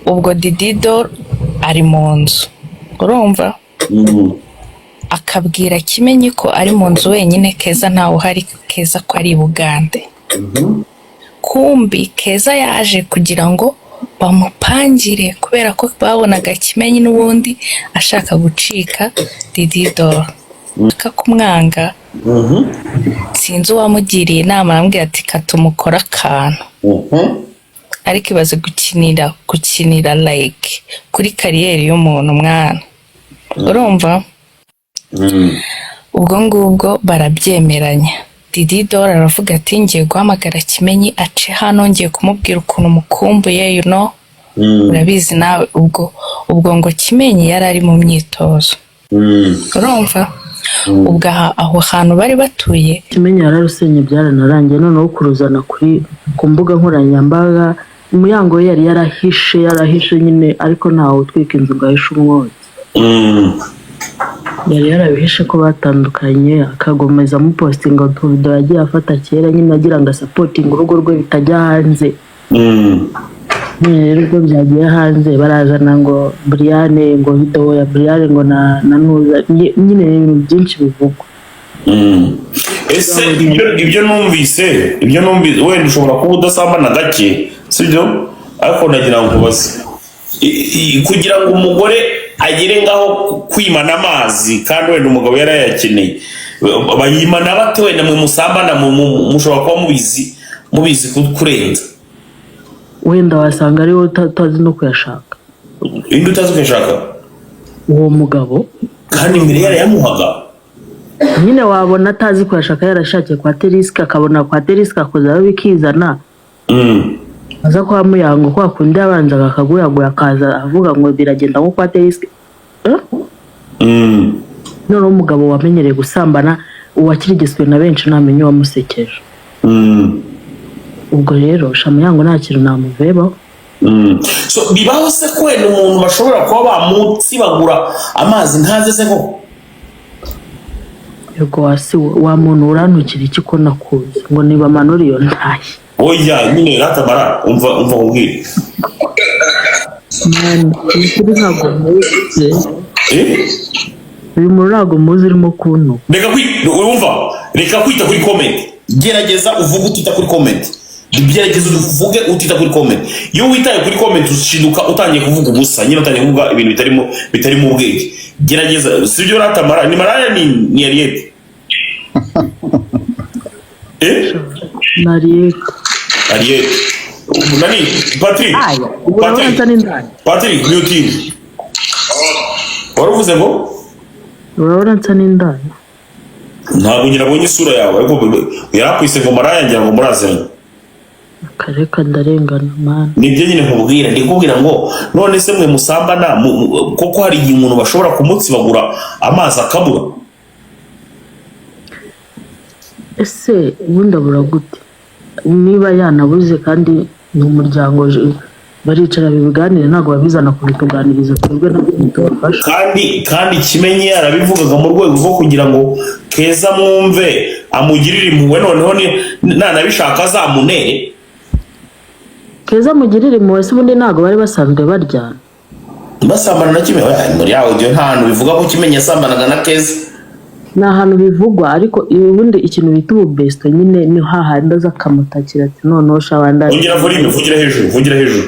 Ubwo Didido ari mu nzu, urumva, akabwira Kimenyi ko ari mu nzu wenyine, Keza ntawe uhari, Keza ko ari i Bugande. Kumbi Keza yaje kugira ngo bamupangire, kubera ko babonaga Kimenyi n'ubundi ashaka gucika Dididoro, kumwanga. Sinzi uwamugiriye inama, aramubwira ati: "Katumukora akantu." Ariko ibaze gukinira like kuri career y'umuntu, mwana, urumva? Ubwo ngubwo barabyemeranya. Didi Dora aravuga ati: "Ngiye guhamagara Kimenyi ace hano, ngiye kumubwira ukuntu mukumbuye." Urabizi nawe. Ubwo ngo Kimenyi yari ari mu myitozo, urumva? Ubwo aho hantu bari batuye. Kimenyi yararusenye, byaranarangiye. Noneho kuruzana ku mbuga nkoranyambaga, Muyango we yari yarahishe nyine, ariko ntawe utwika inzu ngo ahishe umwotsi. Yari yarabihishe ko batandukanye, akagomeza amupostinga utuvido yagiye afata kera nyine, agira ngo asupportinge urugo rwe bitajya hanze. None rero ubwo byagiye hanze, barazana ngo Briane, ngo video ya Briane, ngo na Nuza nyine, ni ibintu byinshi bivugwa. Ese ibyo numvise, wenda ushobora kuba udasambana gake, sibyo? Ariko nagira ngo nkubaze, kugira ngo umugore agere ngaho kwimana amazi kandi wenda umugabo yarayakeneye, bayimana bate? Wenda mwe musambana, mushobora kuba mubizi kurenza. Wenda wasanga ari wowe utazi no kuyashaka. Indi utazi kuyashaka? Uwo mugabo. Kandi imbere yarayamuhaga. Nyine wabona atazi kuyashaka, yarashakiye kwa Terisike, akabona kwa Terisike akozaho bikizana. Aza kwa Muyango, kwa kundi yabanzaga akaguyaguya, akaza avuga ngo biragenda nko kwa Terisike, eh? Noneho umugabo wamenyereye gusambana, uwakirigiswe na benshi, ntamenya uwamusekeje. Ubwo rero sha, Muyango nta kintu namuvebaho. So bibaho se ko wenda umuntu bashobora kuba bamutsibagura amazi ntaze se koko? Yego, wasi wa muntu, urantukira iki ko nakuzi ngo nibamanure iyo ntaye? Oya nyine ratamara, umva nkubwire. Mani, ni ukuri ntabwo muzi. Eh? Uyu muntu ntabwo muzi, urimo kuntu. Reka kwi urumva, reka kwita kuri comment. Gerageza uvuge utita kuri comment. Gerageza uvuge utita kuri comment. Iyo witaye kuri comment, ushiduka utangiye kuvuga ubusa nyine, utangiye kuvuga ibintu bitarimo ubwenge. Gerageza, sibyo? Ratamara ni maraya, ni Ariete, eh? Nariyete. Ariete nani? Patrick. Aya, urabona Patrick. nsa n'indaya? Patrick, muting. Wari uvuze ngo? Urabona nsa n'indaya? Ntabwo ngira abonye isura yawe, ariko yarakwise ngo maraya, ngira ngo muraziranye. Kareka, ndarengana mani. Nibyo nyine nkubwira, ndikubwira ngo none se mwe musambana, koko hari igihe umuntu bashobora kumutsibagura amazi akabura? Ese ubundi abura gute niba yanabuze? Kandi ni umuryango, baricara bibiganire, ntabwo babizana kubituganiriza twebwe, ntabwo tubafasha. Kandi Kimenyi yarabivugaga mu rwego rwo kugira ngo Keza mwumve, amugirire impuhwe, noneho nanabishaka azamunere. Keza mugirire impuhwe se? Ubundi ntabwo bari basanzwe baryana. Basambana na Kimenyi? Oya, muri yawe audio nta hantu bivuga ko Kimenyi yasambanaga na Keza. Ni ahantu bivugwa, ariko ubundi ikintu bita ububesto nyine ni hahandi aza akamutakira ati: "Noneho sha, bandaje." Ongera volume, vugira hejuru, vugira hejuru.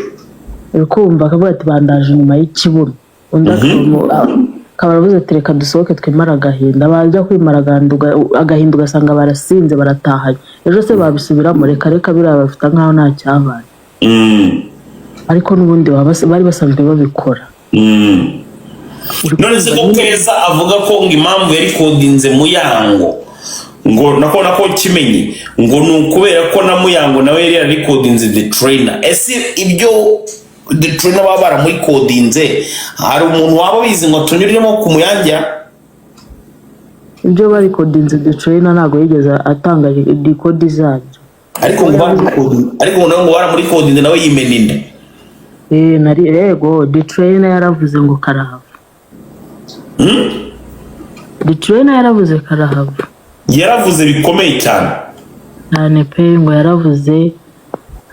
Uri kumva akavuga ati: "Bandaje inyuma y'ikibuno." Undi akaba aravuze ati: "Reka dusohoke twimare agahinda." Bajya kwimara agahinda, ugasanga barasinze, baratahanye. Ejo se babisubiramo? Reka reka, biriya bafite nkaho nta cyabaye. Ariko n'ubundi bari basanzwe babikora. Uri None se kumva ko nyine. Keza avuga ko ngo impamvu yarikodinze Muyango, ngo nako Kimenyi, ngo ni ukubera ko na Muyango nawe yari yararikodinze The Trainer, ese ibyo The Trainer baba baramurikodinze, hari umuntu waba abizi ngo tunyuriremo ku muyangira? Ibyo barikodinze The Trainer, ntabwo yigeze atanga record zabyo. Ariko ngo baramurikodinze, ariko ngo nawe ngo baramurikodinze, nawe yimena inda. Eh, nari yego, The Trainer yaravuze ngo karahava. The Trainer yaravuze karahava. Yaravuze bikomeye cyane. Cyane pe, ngo yaravuze.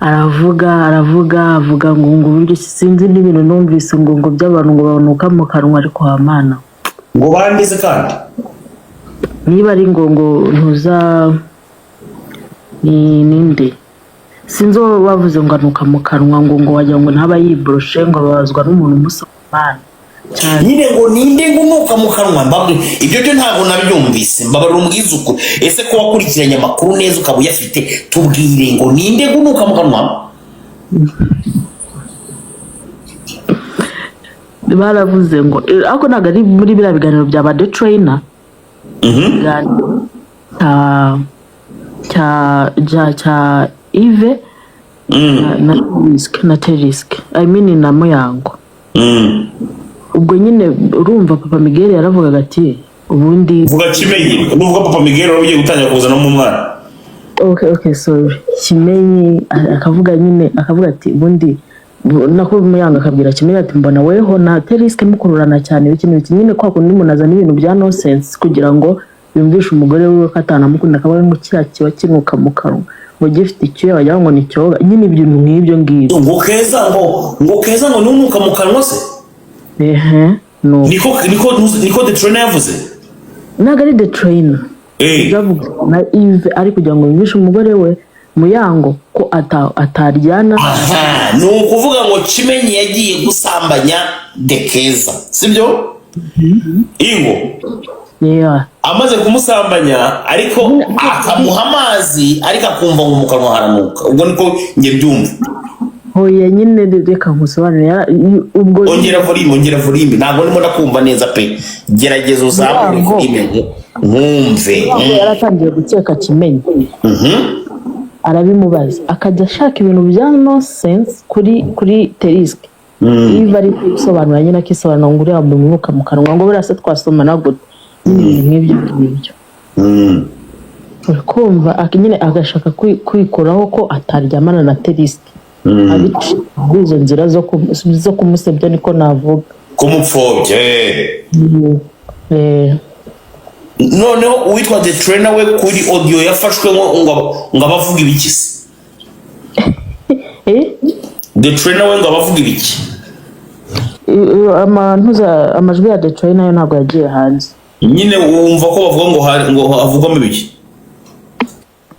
Aravuga, aravuga, avuga ngo uburyo sinzi n'ibintu numvise ngo by'abantu ngo banuka mu kanwa, ariko hamana. Ngo bandize kandi. Niba ari ngo ntuza ni ninde, sinzi uwo bavuze ngo anuka mu kanwa, ngo wagira ngo ntaba yiboroshe, ngo ababazwa n'umuntu umusoma cyane. Nyine ngo ninde ngo unuka mu kanwa? Mbabwe ibyo byo ntabwo nabyumvise. Mbabarira umbwize ukuri. Ese ko wakurikiranye amakuru neza ukaba uyafite, tubwire ngo ninde ngo unuka mu kanwa? Baravuze ngo ariko ntabwo ari muri biriya biganiro bya ba The Trainer, ibiganiro cya Yves na Terisk, na Terisk, I mean na Muyango. Ubwo nyine urumva Papa Miguel yaravugaga ati ubundi Vuga Kimenyi. Nuvuga Papa Miguel wari ugiye gutangira kuzanamo umwana. Okay, sorry, Kimenyi. Akavuga nyine, akavuga ati ubundi nako Muyango akabwira Kimenyi ati mbona weho na Terisk mukururana cyane, ibiki n'ibiki. Nyine kwa kundi umuntu azana ibintu bya nonsense kugira ngo yumvishe umugore wiwe ko atanamukunda, akavuga ngo kiriya kiba kinuka mu kanwa, ngo gifite icyuya wagira ngo ni cyoga nyine, ibintu nk'ibyo ngibyo. Ngo Keza ngo nunuka mu kanwa se? Ehe, no. Niko The Trainer yavuze? Ntabwo ari The Trainer. Byavuga na Yves ari kugira ngo yumvishe umugore we Muyango ko ataryana. Aha ni ukuvuga ngo Kimenyi yagiye gusambanya De Keza, sibyo ingo? Yeah. Amaze kumusambanya ariko akamuha amazi, ariko akumva ngo mu kanwa haranuka. Ubwo niko njye byumva. Hoya nyine, reka nkusobanurire. Ubwo Ongera volume, ongera volume, ntabwo ndimo ndakumva neza pe. Gerageza uzamure Muyango. volume nkumve. Muyango yaratangiye gukeka Kimenyi, arabimubaza, akajya ashaka ibintu bya nonsense kuri Teriske. Iyo ari kubisobanura nyine akisobanura ngo uriya muntu unuka mu kanwa, ngo buriya se twasomana gute, nyine ibintu nk'ibyo ngibyo. Uri kumva, nyine agashaka kwikuraho ko ataryamana na Teriske, abica muri izo nzira zo kumusebya, niko navuga. Kumupfobya. Noneho uwitwa The Trainer we, kuri audio yafashwe ngo abavuga ibiki se? Eh? The Trainer we ngo abavuga ibiki? Amajwi ya The Trainer nayo ntabwo yagiye hanze. Nyine wumva ko bavuga ngo ngo havugwamo ibiki?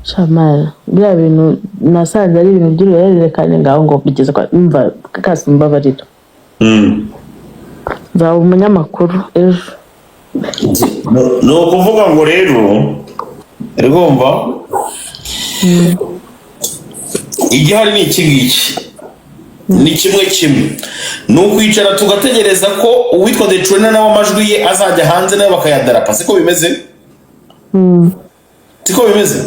Shamara, biriya bintu nasanze ari ibintu by'uruhererekane, ngaho ngo bigeze kwa mva kasi, mbabarira. Nzaba umunyamakuru ejo. Ni ukuvuga ngo rero rigomba igihari ni iki ngiki, ni kimwe kimwe, ni ukwicara tugategereza ko uwitwa The Trainer nawe amajwi ye azajya hanze, nawe bakayadarapa. Siko bimeze? Siko bimeze?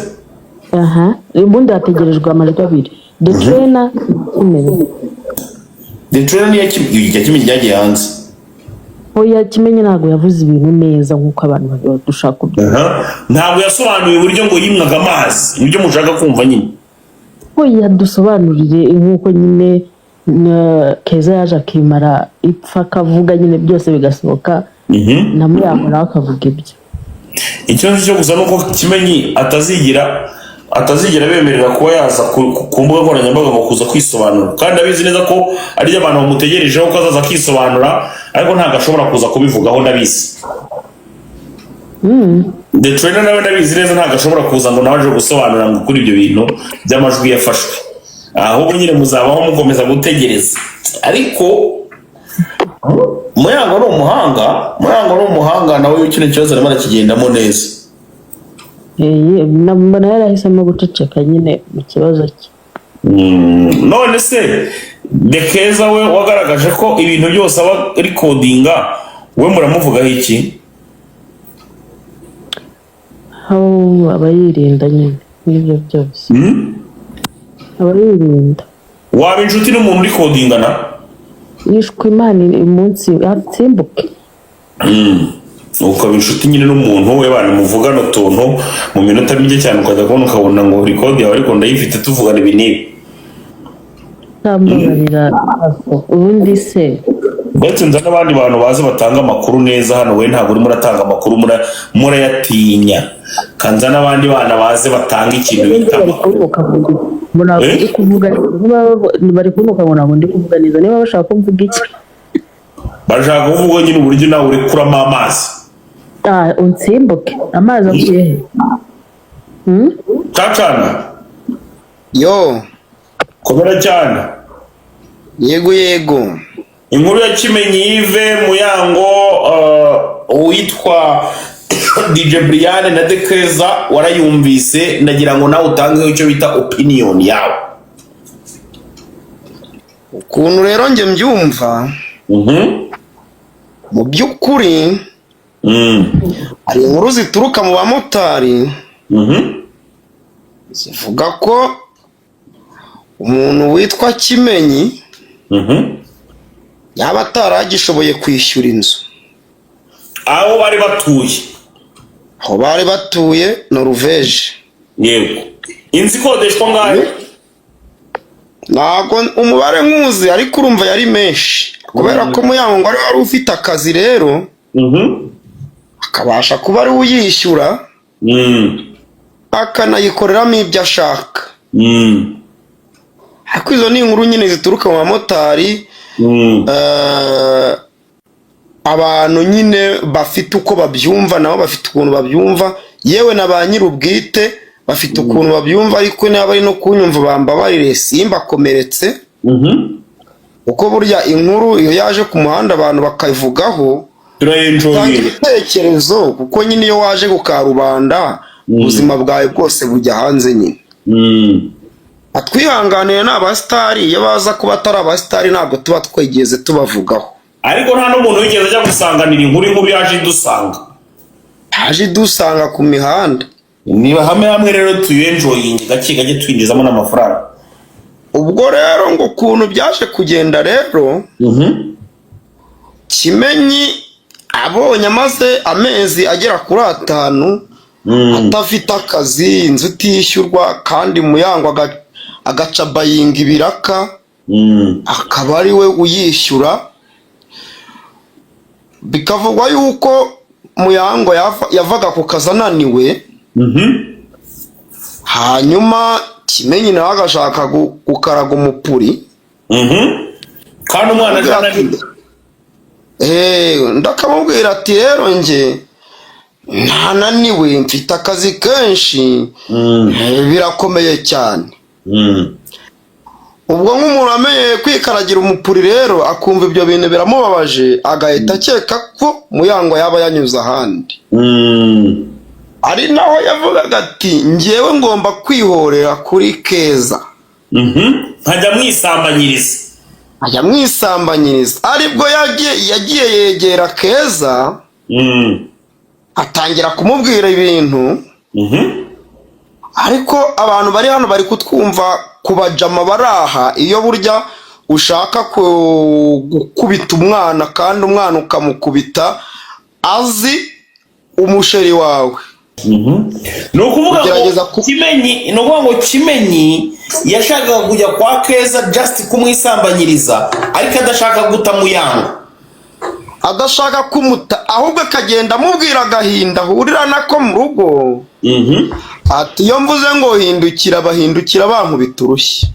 Aha ubundi hategerejwe amajwi abiri, The Trainer Kimenyi. The Trainer niyo irya Kimenyi ryagiye hanze. Oya, Kimenyi ntabwo yavuze ibintu neza nk'uko abantu dushaka kubyumva. Aha. Ntabwo yasobanuye uburyo ngo yimwaga amazi, nibyo mushaka kumva nyine. Oya, dusobanurire nk'uko nyine Keza yaje akimara ipfa, akavuga nyine byose bigasohoka, na Muyango nawe akavuga ibyo. Ikibazo cyo gusa nuko Kimenyi atazigera bemerera kuba yaza ku mbuga nkoranyambaga ngo kuza kwisobanura, kandi abizi neza ko aribyo abantu bamutegerejeho, ko azaza akisobanura, ariko ntabwo ashobora kuza kubivugaho, ndabizi. The Trainer nawe ndabizi neza ntabwo ashobora kuza ngo nawe aje gusobanura ngo kuri ibyo bintu by'amajwi yafashwe. Ahubwo nyine muzabaho mukomeza gutegereza. Ariko Muyango ni umuhanga, Muyango ni umuhanga nawe, kino kibazo arimo arakigendamo neza. Mbona yarahisemo guceceka nyine mu kibazo cye. None se De Keza we wagaragaje ko ibintu byose aba rikodinga, we muramuvugaho iki? Aho aba yirinda nyine n'ibyo byose. Aba yirinda. Waba inshuti n'umuntu urikodingana? Yishwe Imana umunsi atsimbuke. Ukaba inshuti nyine n'umuntu we, bantu muvugana utuntu mu minota mike cyane, ukajya kubona ukabona ngo record yawe ariko ndayifite, tuvugana ibi n'ibi. Ntambabarira, ubundi se? Ndetse nza n'abandi bantu bazi batanga amakuru neza hano. We ntabwo urimo uratanga amakuru, murayatinya. Kanza n'abandi bana baze batanga ikintu bita Bari kunuka ngo ntabwo Eh? ndi kuvuga. Niba bari kunuka ngo ntabwo ndi kuvuga neza, niba bashaka ko mvuga iki? Bashaka kuvuga nyine uburyo nawe urekuramo amazi. Ah, unsimbuke, amazi avuye he? Hmm? Cacana. Yo. Komera cyane. Yego yego. Inkuru ya Kimenyi Yves, Muyango, uwitwa DJ Brian na Dekeza warayumvise. Ndagira ngo nawe utangeho icyo bita opinion yawe. Ukuntu rero njye mbyumva, mu by'ukuri hari inkuru zituruka mu bamotari zivuga ko umuntu witwa Kimenyi yaba ataragishoboye kwishyura inzu aho bari batuye. Aho bari batuye Noruveje. Yego, inzu ikodeshwa ngahe? Ntabwo umubare nkuzi, ariko urumva yari menshi kubera ko Muyango ngo ari wari ufite akazi rero, akabasha kuba ari we uyishyura, akanayikoreramo ibyo ashaka. Ariko izo ni inkuru nyine zituruka mu bamotari. Abantu nyine bafite uko babyumva, nabo bafite ukuntu babyumva, yewe na ba nyir'ubwite bafite ukuntu babyumva. Ariko niba bari no kunyumva bambabarire simbakomeretse, kuko burya inkuru iyo yaje ku muhanda abantu bakayivugaho, utanga Turayenjoyinga. ibitekerezo, kuko nyine iyo waje ku karubanda ubuzima bwawe bwose bujya hanze nyine. Atwihanganiye, ni abasitari. Iyo baza kuba atari abasitari ntabwo tuba twigeze tubavugaho. Ariko nta n'umuntu wigeze ajya gusanganira inkuru, inkuru yaje idusanga. Yaje idusanga ku mihanda. Niba hamwe hamwe rero tuyenjoyinge gake gake, twinjizamo n'amafaranga. Ubwo rero ngo ukuntu byaje kugenda rero, Kimenyi abonye amaze amezi agera kuri 5 adafite akazi, inzu itishyurwa, kandi Muyango agaca bayinga ibiraka, akaba ari we uyishyura, bikavugwa yuko Muyango yavaga ku kazi ananiwe, hanyuma Kimenyi nawe agashaka gukaraga umupuri. Kandi umwana aje ananiwe. Undi akamubwira ati: "Rero njye ntananiwe, mfite akazi kenshi, birakomeye cyane." Ubwo nk'umuntu wamenyeye kwikaragira umupuri rero, akumva ibyo bintu biramubabaje, agahita akeka ko Muyango yaba yanyuze ahandi. Ari naho yavugaga ati: "Njyewe ngomba kwihorera kuri Keza." Nkajya mwisambanyiriza. Ajya mwisambanyiriza. Aribwo yagiye yegera Keza, atangira kumubwira ibintu. Ariko abantu bari hano bari kutwumva, ku bajama bari aha, iyo burya ushaka gukubita umwana, kandi umwana ukamukubita azi umusheri wawe, Ni ukuvuga ugerageza ngo Kimenyi, ni ukuvuga ngo Kimenyi yashakaga kujya kwa Keza just kumwisambanyiriza, ariko adashaka guta Muyango. Adashaka kumuta, ahubwo akagenda amubwira agahinda ahurira nako mu rugo, ati: "Iyo mvuze ngo hindukira, bahindukira bankubita urushyi."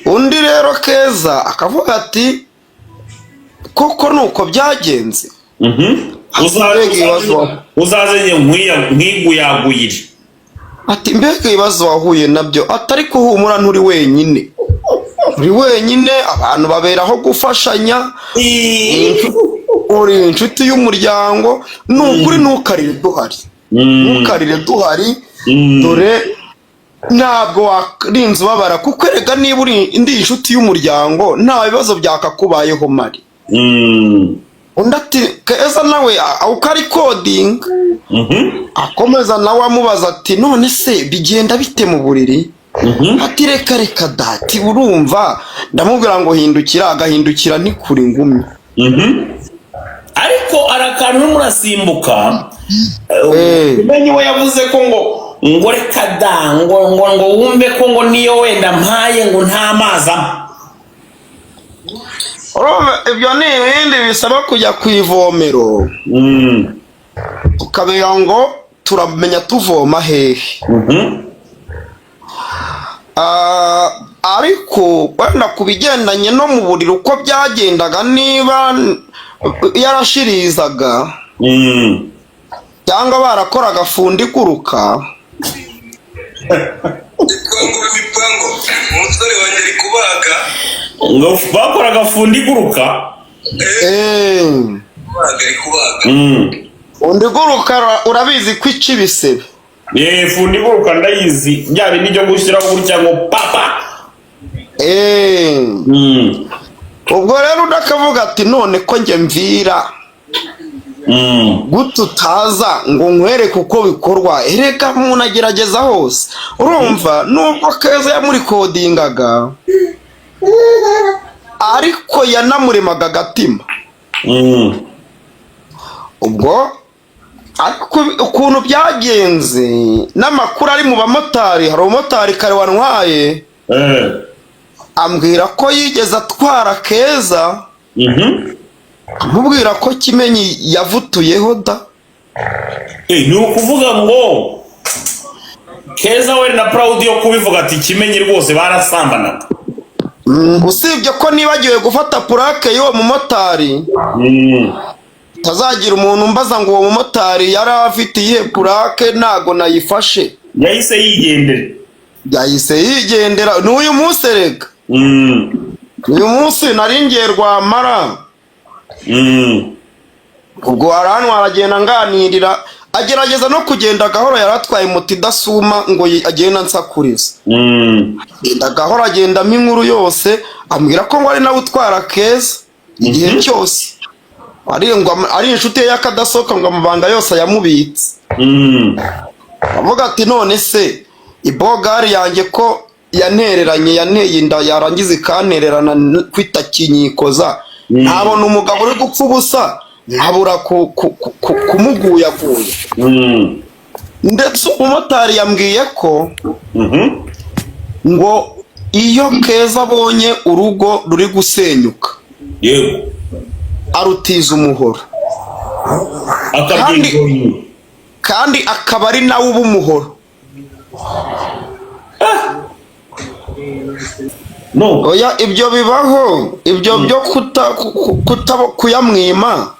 Undi rero Keza akavuga ati: "Koko nuko byagenze." Mbega ibibazo! Uzaze nkwiguyaguyire. Ati: "Mbega ibibazo wahuye nabyo!" Atari kuhumura, nturi wenyine, uri wenyine, abantu baberaho gufashanya, uri inshuti y'umuryango, ni ukuri ntukarire duhari, ntukarire duhari. Dore ntabwo warinze ubabara, kuko erega niba uri indi inshuti y'umuryango nta bibazo byakakubayeho mari. Undi ati Keza nawe uko ari kodinga, akomeza nawe amubaza ati: "None se bigenda bite mu buriri?" Ati: "Reka reka dati, urumva ndamubwira ngo hindukira, agahindukira ntikuri ngumye." Ariko hari akantu urimo urasimbuka. Eh. Kimenyi we yavuze ko ngo reka da, ngo wumve ko ngo niyo wenda mpaye ngo nta mazi ampa. Urumva ibyo ni ibindi bisaba kujya ku ivomero. Tukamenya ngo turamenya tuvoma hehe. Ah, ariko wenda ku bigendanye no mu buriri uko byagendaga, niba yarashirizaga cyangwa barakoraga fundi iguruka. Mipango, mipango, umusore wanjye ari kubaga. Ngo bakoraga fundi iguruka? Eh, Kubaga, ari kubaga. Undi iguruka urabizi ko ica ibisebe. Eh, fundi iguruka ndayizi, bya bindi byo gushyiraho gutya ngo papa. Eh, ubwo rero undi akavuga ati: "None ko njye mvira, gute utaza ngo nkwereke uko bikorwa?" Erega umuntu agerageza hose. Urumva, nubwo Keza yamurikodingaga, ariko yanamuremaga agatima. Ubwo ariko ukuntu byagenze n'amakuru ari mu bamotari, hari umumotari kare wantwaye, ambwira ko yigeze atwara Keza, amubwira ko Kimenyi yavutuyeho da. Eh, ni ukuvuga ngo Keza we na proud yo kubivuga ati Kimenyi rwose barasambanaga. Usibye ko nibagiwe gufata plaque y'uwo mumotari, tazagira umuntu umbaza ngo uwo mumotari yari afite iyihe plaque, ntago nayifashe. Yahise yigendera. Yahise yigendera n'uyu munsi erega. Uyu munsi nari ngiye Rwamara. Ubwo arantu aragenda nganirira, agerageza no kugenda gahoro, yari atwaye moto idasuma ngo agende ansakuriza. Agenda gahoro, agendamo inkuru yose, ambwira ko ngo ari nawe utwara Keza igihe cyose, ari ngo ari inshuti ye y'akadasohoka, ngo amabanga yose ayamubitse. Avuga ati: "None se ibogari yanjye ko yantereranye, yanteye inda, yarangiza ikantererana kwitakinyikoza, ntabona umugabo uri gupfa ubusa nkabura kumuguyaguya?" Ndetse umumotari yambwiye ko ngo iyo Keza abonye urugo ruri gusenyuka, arutiza umuhoro. Akabyigomye. Kandi akaba ari nawe uba umuhoro. No. Oya, ibyo bibaho, ibyo byo kuta kuta kuyamwima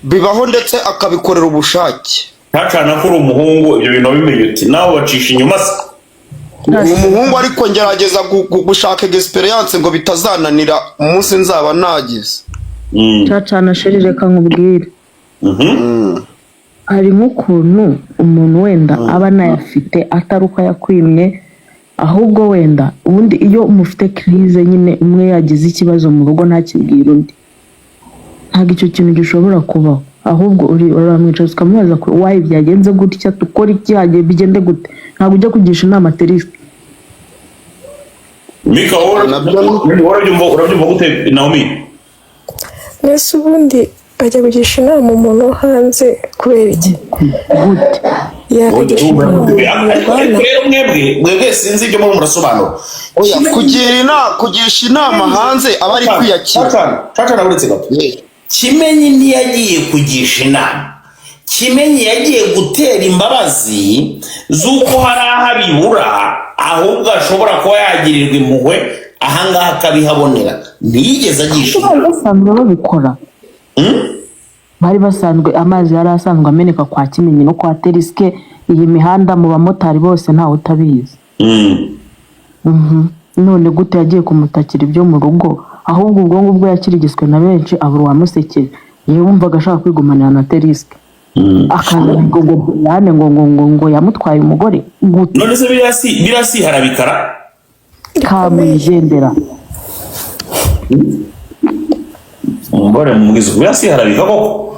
bibaho, ndetse akabikorera ubushake. Ntacana ko uri umuhungu, ibyo bintu wabimenye uti nawe bacisha inyuma se? Ni umuhungu, ariko ngerageza gushaka experience ngo bitazananira umunsi nzaba nagize. Cacana chéri, reka nkubwire. Hari nk'ukuntu umuntu wenda aba anayafite, atari uko yakwimye, ahubwo wenda ubundi iyo mufite crise nyine, umwe yagize ikibazo mu rugo ntakibwire undi, ntabwo icyo kintu gishobora kubaho. Ahubwo uri uramwicaza ukamubaza ko why byagenze gutya, dukora iki, hagiye bigende gute. Ntabwo ujya kugisha inama terisike. Mika, wowe urabyumva gute, Naomi? Mbese ubundi ajya kugisha inama umuntu wo hanze kubera iki? Gute? Yakagisha inama umuntu Ariko mubana. rero mwebwe sinzi ibyo muri murasobanura. Oya, kugira inama, kugisha inama hanze aba ari kwiyakira. Cacana, uretse gato, Kimenyi ntiyagiye kugisha inama. Kimenyi yagiye gutera imbabazi z'uko hari aho abibura, ahubwo ashobora kuba yagirirwa impuhwe ahangaha akabihabonera. Ntiyigeze agisha Bari inama. basanzwe babikora. Bari basanzwe, amazi yari asanzwe ameneka kwa Kimenyi no kwa Terisike. Iyi mihanda mu bamotari bose ntawe utabizi. None gute yagiye kumutakira ibyo mu rugo? Ahubwo ubwo ngubwo yakirigiswe na benshi, abura uwamusekera. Yewe, wumvaga ashaka kwigumanira na Terisike, akaza ngo Brian ngo yamutwaye umugore gute? None se biriya si harabikara? Kamwigendera. Umugore mubwiza, biriya si harabika koko?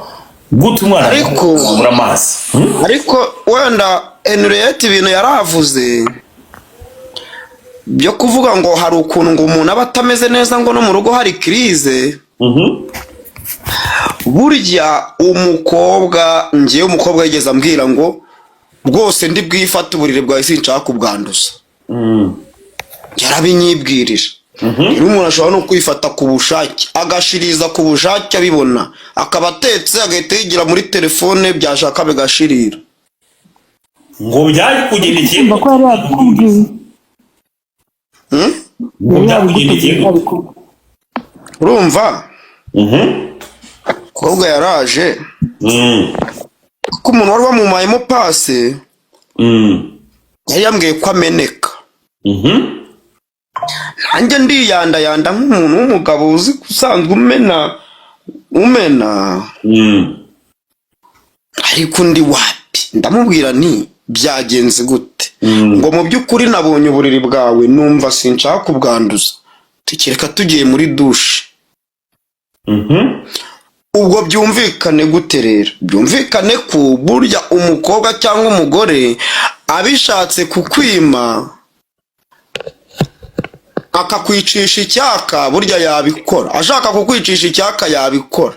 Gute umwana abura amazi? Ariko wenda Henriette, ibintu yaravuze byo kuvuga ngo hari ukuntu ngo umuntu aba atameze neza, ngo no mu rugo hari crise. Burya umukobwa, ngewe umukobwa yigeze ambwira ngo rwose ndi bwifate uburiri bwawe, sinshaka kubwanduza. Yarabinyibwirije. Rero umuntu ashobora no kwifata ku bushake, agashiriza ku bushake abibona, akaba atetse agahita yigira muri telefone, byashaka bigashirira. Ngo byari kugendekeye Kumva ko yari yabikubwiye. Hmm? Ngo Yari byakugendekeye yabigutegeye, gute? yabikubwiye. Urumva, umukobwa yaraje ko umuntu wari wamumayemo pase yari yambwiye ko ameneka. Nanjye ndiyandayanda nk'umuntu w'umugabo uzi usanzwe umena umena, ariko undi wapi. Ndamubwira nti: "Byagenze gute?" Ngo: "Mu by'ukuri nabonye uburiri bwawe, numva sinshaka kubwanduza, tukireka tugiye muri dushe." Ubwo byumvikane gute rero? Byumvikane ko burya umukobwa cyangwa umugore abishatse kukwima, akakwicisha icyaka, burya yabikora. Ashaka kukwicisha icyaka yabikora.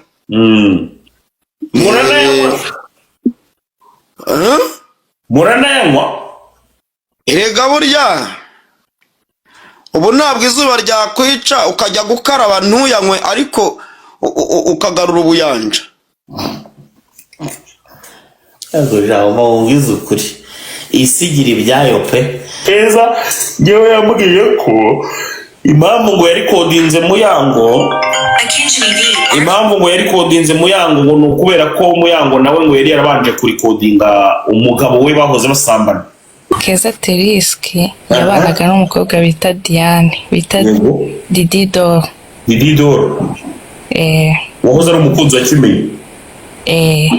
Muranayanywa? Eh? Muranayanywa? Erega burya ubu ntabwo izuba ryakwica ukajya gukaraba ntuyanywe, ariko ukagarura ubuyanja. Ntabwo jambo wumvize ukuri, isi igira ibyayo pe. Keza ngewe yambwiye ko impamvu ngo yarikodinze Muyango, impamvu ngo yarikodinze Muyango, ngo ni ukubera ko Muyango nawe ngo yari yarabanje kurikodinga umugabo we bahoze basambana. Keza Terisky yabanaga n'umukobwa bita Diane, bita Didi Doro. Didi Doro. Eh. Wahoze ari umukunzi wa Kimenyi. Eh.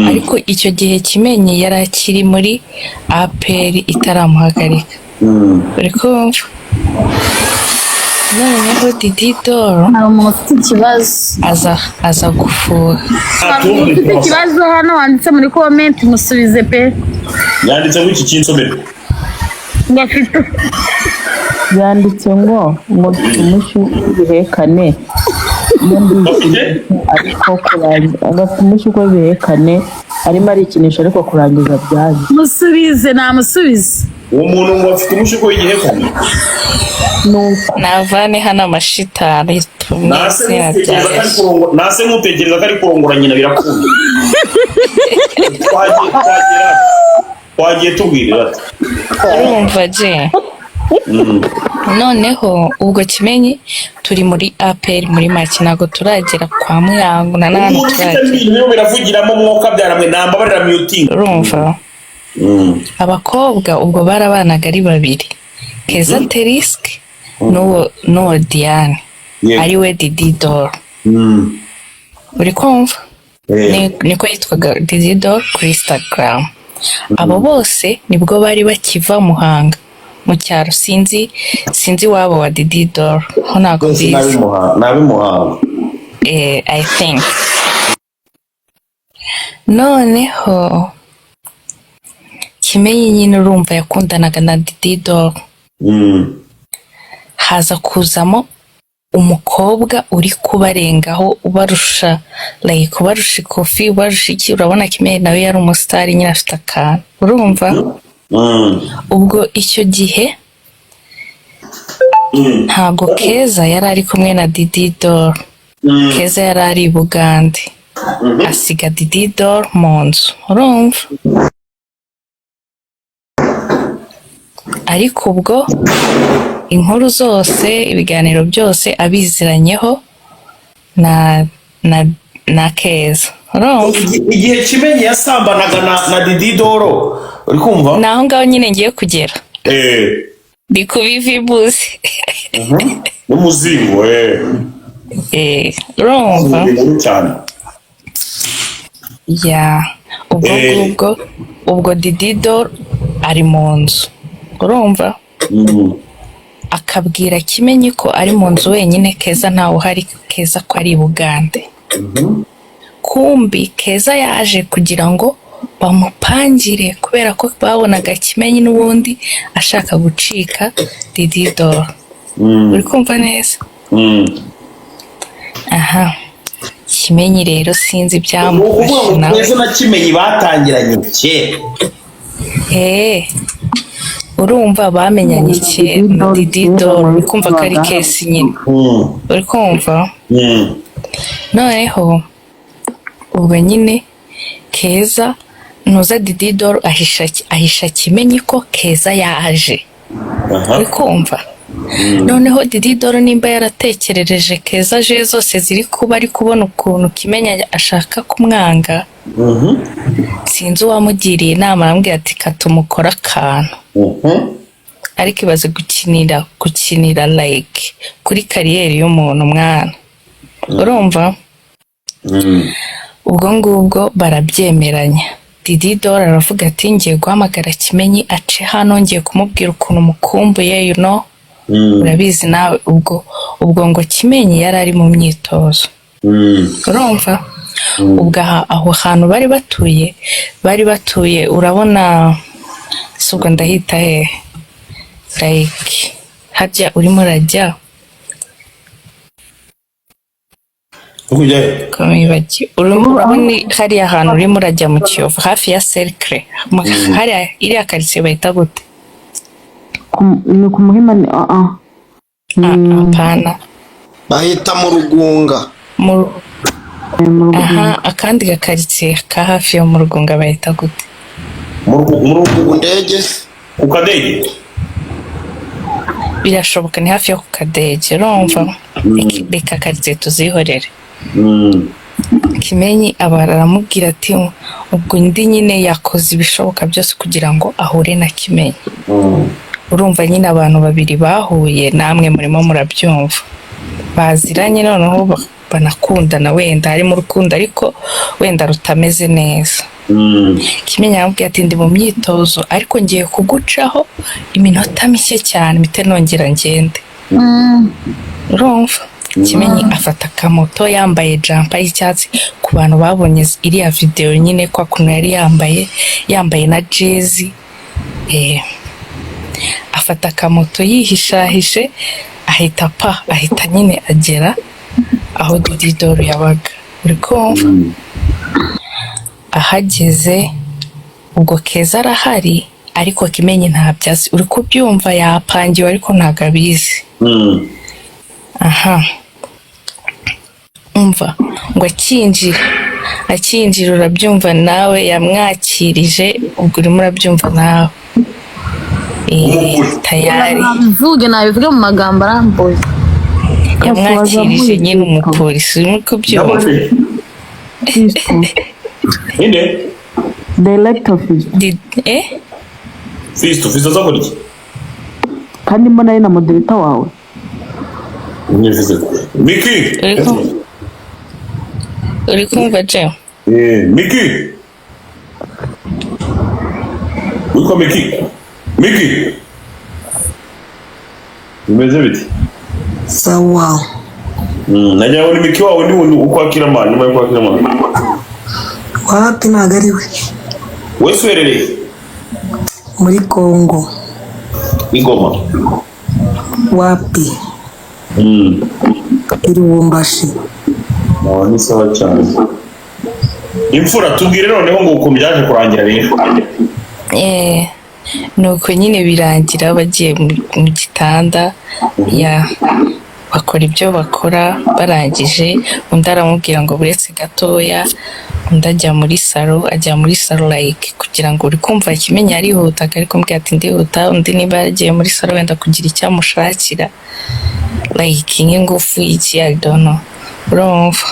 Ariko icyo gihe Kimenyi yari akiri muri APR itaramuhagarika. Uri kumva? Noneho Didi Doro Hari umuntu ufite ikibazo. aza gufuha. Hari umuntu ufite ikibazo hano wanditse muri comment, musubize pe. Yanditse ngo iki cy'insomero? Ngo afite Yanditse ngo mfite umushyukwe w'ibihekane iyo Bafite? Ariko kurangiza, agafite umushyukwe w'ibihekane, arimo arikinisha, ariko kurangiza byanze. Musubize, namusubize. Uwo muntu ngo afite umushyukwe w'igihekane. Nuko Navane hano amashitani mu Nase izina rya nkutekereza ko ari Yesu. nase nkutekereza ko ari kurongora nyina, birakunda. Twagiye twagiye tubwirira ati Urumva je, noneho ubwo Kimenyi turi muri APR, muri make ntabwo turagera kwa Muyango na n'ahantu Umuntu ufite turagera. ibintu birimo biravugiramo, mwuka byaramwe, nambabarira muting. Urumva, abakobwa ubwo barabanaga ari babiri, Keza Terisky n'uwo Diane, ari we Didi Doro. Uri kumva? Niko yitwaga Didi Doro kuri Instagram. Abo bose nibwo bari bakiva Muhanga mu cyaro, sinzi iwabo wa Didi Doro ho, ntabwo Rwose mbizi. Nabimuhawe. I think noneho Kimenyi nyine, urumva, yakundanaga na Didi Doro. Haza kuzamo umukobwa uri kubarengaho, ubarusha, like ubarusha ikofi, ubarusha iki. Urabona Kimenyi nawe yari umusitari nyine, afite akantu, urumva? Ubwo icyo gihe ntabwo Keza yari ari kumwe na Didi Doro. Keza yari ari i Bugande, asiga Didi Doro mu nzu, urumva? Ariko ubwo inkuru zose, ibiganiro byose abiziranyeho na Keza, urumva? Igihe Kimenyi yasambanaga na Didi Doro, uri kumva? Ni aho ngaho nyine ngiye kugera. Ndi kubivibuze. N'umuzingo. Urumva? Inkuru cyane. Ya, ubwo ngubwo ubwo Didi Doro ari mu nzu, urumva? Akabwira Kimenyi ko ari mu nzu wenyine, Keza ntawe uhari, Keza ko ari i Bugande. Kumbi Keza yaje kugira ngo bamupangire, kubera ko babonaga Kimenyi n'ubundi ashaka gucika Didi Doro. Uri kumva neza? Aha Kimenyi rero sinzi Ni ukuvuga ibyamufashe ngo nawe. Keza na Kimenyi batangiranye kera. Urumva bamenyanye kera na Didi Doro, uri kumva ko ari case nyine, uri kumva? Noneho ubwo nyine Keza ntuza Didi Doro ahisha Kimenyi ko Keza yaje, uri kumva? Noneho Didi Doro nimba yaratekerereje Keza je zose ziri kuba, ari kubona ukuntu Kimenyi ashaka kumwanga, sinzi uwamugiriye inama, aramubwira ati: "Kata umukore akantu." Ariko ibaze gukinira like kuri career y'umuntu mwana, urumva? Ubwo ngubwo barabyemeranya. Didi Doro aravuga ati: "Ngiye guhamagara Kimenyi ace hano, ngiye kumubwira ukuntu mukumbuye, urabizi nawe." Ubwo ngo Kimenyi yari ari mu myitozo, urumva? Ubwo aha aho hantu bari batuye, urabona si ubwo ndahita hehe, like harya urimo urajya Uri kujya he? Ko wibagiwe. Urimo urabona hariya hantu urimo urajya mu Kiyovu hafi ya Cercle, hariya iriya karitsiye bahita gute? Ni ku Muhima ni ah ah. Ah, apana. Bahita mu Rugunga. Mu Ni mu Rugunga. Aha akandi gakaritsiye ka hafi yo mu Rugunga bahita gute? Mu Ku ndege. Ku Kadege. Birashoboka, ni hafi yo ku Kadege, urumva? Reka karitsiye tuzihorere. Kimenyi aba aramubwira ati ubwo undi nyine yakoze ibishoboka byose kugira ngo ahure na Kimenyi. Urumva nyine abantu babiri bahuye, namwe murimo murabyumva, baziranye, noneho banakundana, wenda harimo urukundo ariko wenda rutameze neza. Kimenyi aramubwira ati: "Ndi mu myitozo, ariko ngiye kugucaho iminota mike cyane mpite nongera ngende." Urumva Kimenyi afata akamoto yambaye jumper y'icyatsi. Ku bantu babonye iriya videwo nyine, kwa kuntu yari yambaye na jezi, afata akamoto yihishahishe, ahita pa ahita nyine agera aho Dididoro yabaga, uri kumva? Ahageze ubwo Keza arahari, ariko Kimenyi ntabyo azi, uri kubyumva? Yapangiwe ariko ntabwo abizi. Aha umva ngo akinjira, urabyumva nawe, yamwakirije ubwo urimo urabyumva nawe. Umugore. Tayari. Nabivuge mu magambo arambuye. Yamwakirije nyine umupolisi, urimo kubyumva? Fiston. Ninde? Director Fiston. Eh? Fisto, Fisto azakora iki? Kandi mbona ari na moderator wawe. Nyine Fisto. Miki. Uri kumva je? Eh, Miki. Witwa Miki. Miki. Bimeze bite? Sawa. Nagira ngo ni Miki wawe ni wundi ukwakira amana nyuma yo kwakira amana. Wapi, ntabwo ari we. Wese uherereye Muri Kongo. I Goma. Wapi, i Lubumbashi. Oh, ni sawa cyane. Imfura, tubwire noneho ngo ukuntu byaje kurangira rero. Nuko nyine birangira bagiye mu gitanda, ya bakora ibyo bakora, barangije undi aramubwira ngo buretse gatoya, undi ajya muri salon, ajya muri salon like kugira ngo, uri kumva, Kimenyi yarihutaga ariko mbwira ati: "Ndihuta." Undi niba yagiye muri salon wenda kugira icyo amushakira, like nk'ingufu iki, I don't know, urumva?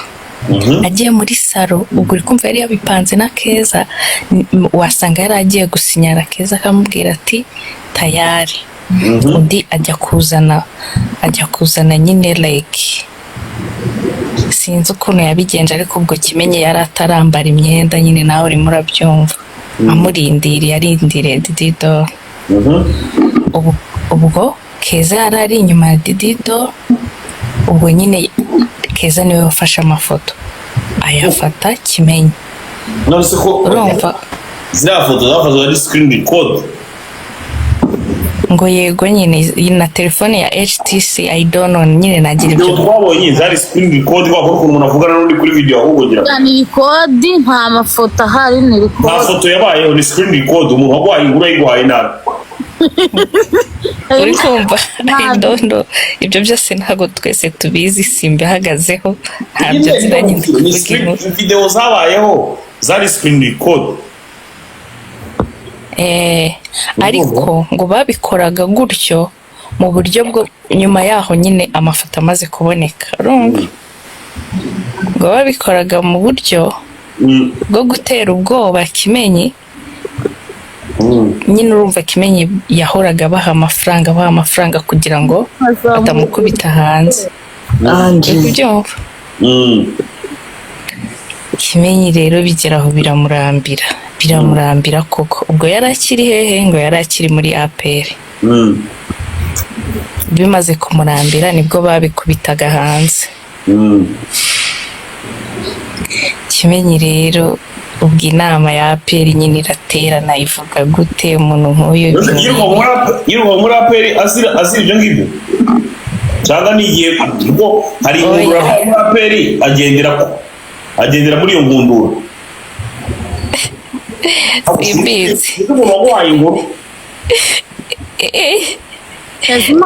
Agiye muri salon, ubwo uri kumva yari yabipanze na Keza, wasanga yari agiye gusinyara Keza akamubwira ati: "Tayari." Undi ajya kuzana nyine like sinzi ukuntu yabigenje, ariko ubwo Kimenyi yari atarambara imyenda nyine, nawe urimo urabyumva, amurindiriye, arindiriye Didido. Ubwo Keza yari ari inyuma ya Didido, ubwo nyine Keza niwe wafashe amafoto, ayafata Kimenyi. None se ko Urumva? ziriya foto zakozwe ari screen record? Ngo yego nyine na telefone ya HTC, I don't know nyine nagira Video ibyo. twabonye zari screen record, wakora ukuntu umuntu avugana n'undi kuri video, ahubwo ngira Ni record, nta mafoto ahari, ni nta record. foto yabayeho, ni screen record. Umuntu waguhaye inkuru yayiguhaye nabi. Uri kumva? I don't know. Ibyo byose ntabwo twese tubizi, simbihagazeho, ntabyo nziranye, ndi Ni kuvuga inkuru. Video zabayeho zari screen record. Ariko ngo babikoraga gutyo mu buryo bwo nyuma yaho nyine amafoto amaze kuboneka, urumva, ngo babikoraga mu buryo bwo gutera ubwoba Kimenyi nyine. Urumva, Kimenyi yahoraga abaha amafaranga, abaha amafaranga kugira ngo batamukubita hanze. Ange. Uri kubyumva? Kimenyi rero bigera aho biramurambira, biramurambira koko. Ubwo yari akiri hehe? Ngo yari akiri muri APR. Bimaze kumurambira nibwo babikubitaga hanze. Kimenyi rero ubwo inama ya APR nyine iraterana, ivuga gute umuntu nk'uyu? Yiruka muri APR azira ibyo ngibyo, cyangwa ni igihe ubwo hari inkundura Oya. muri APR, agendera muri iyo nkundura? Simbizi. Umuntu waguhaye inkuru.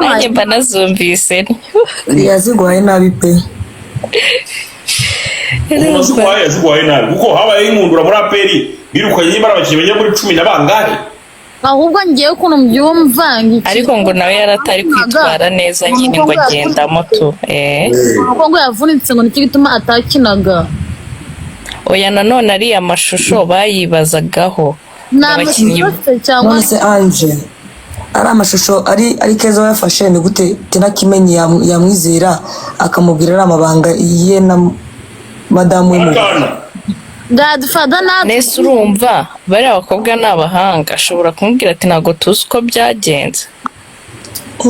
Nanjye mba nazumvise. Yaziguhaye nabi pe. Umuntu aziguhaye, yaziguhaye nabi, kuko habayeho inkundura muri APR, birukanye niba ari abakinnyi bagera muri 10 na bangahe. Ahubwo ngewe ukuntu mbyumva Ariko ngo nawe yari atari kwitwara neza nyine, ngo agendamo tu. Kuko ngo yavunitse, ngo nicyo gituma atakinaga. Oya, nanone ariya mashusho bayibazagaho Ni abakinnyi. amashusho se cyangwa? None se Ange, ari amashusho ari Keza wayafashe, ni gute Tina Kimenyi yamwizera akamubwira ari amabanga ye na madamu we mu Akana. Godfather natwe. Nese urumva bariya bakobwa ni abahanga, ashobora kumubwira ati ntabwo tuzi uko byagenze.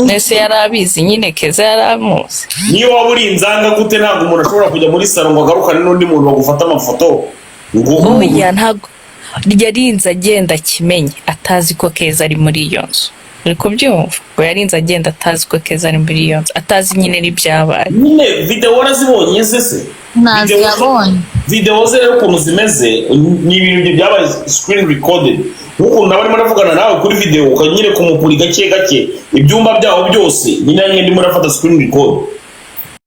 Nese yari abizi nyine, Keza yari amuzi. Niyo waba uri inzanga gute, ntabwo umuntu ashobora kujya muri salo ngo agarukane n'undi muntu bagufate amafoto ngo Oya, ntabwo yarinze agenda Kimenyi atazi ko Keza ari muri iyo nzu. Uri kubyumva? Ngo yarinze agenda atazi ko Keza ari muri iyo nzu, atazi nyine n'ibyabaye. Nyine videwo warazibonye se? Ntazo yabonye. Videwo ze rero ukuntu zimeze ni ibintu byabaye screen recorded, nk'ukuntu nawe arimo aravugana nawe kuri videwo, ukanyereka umupuri gake gake, ibyumba byaho byose nyine, nanjye ndimo ndafata screen record.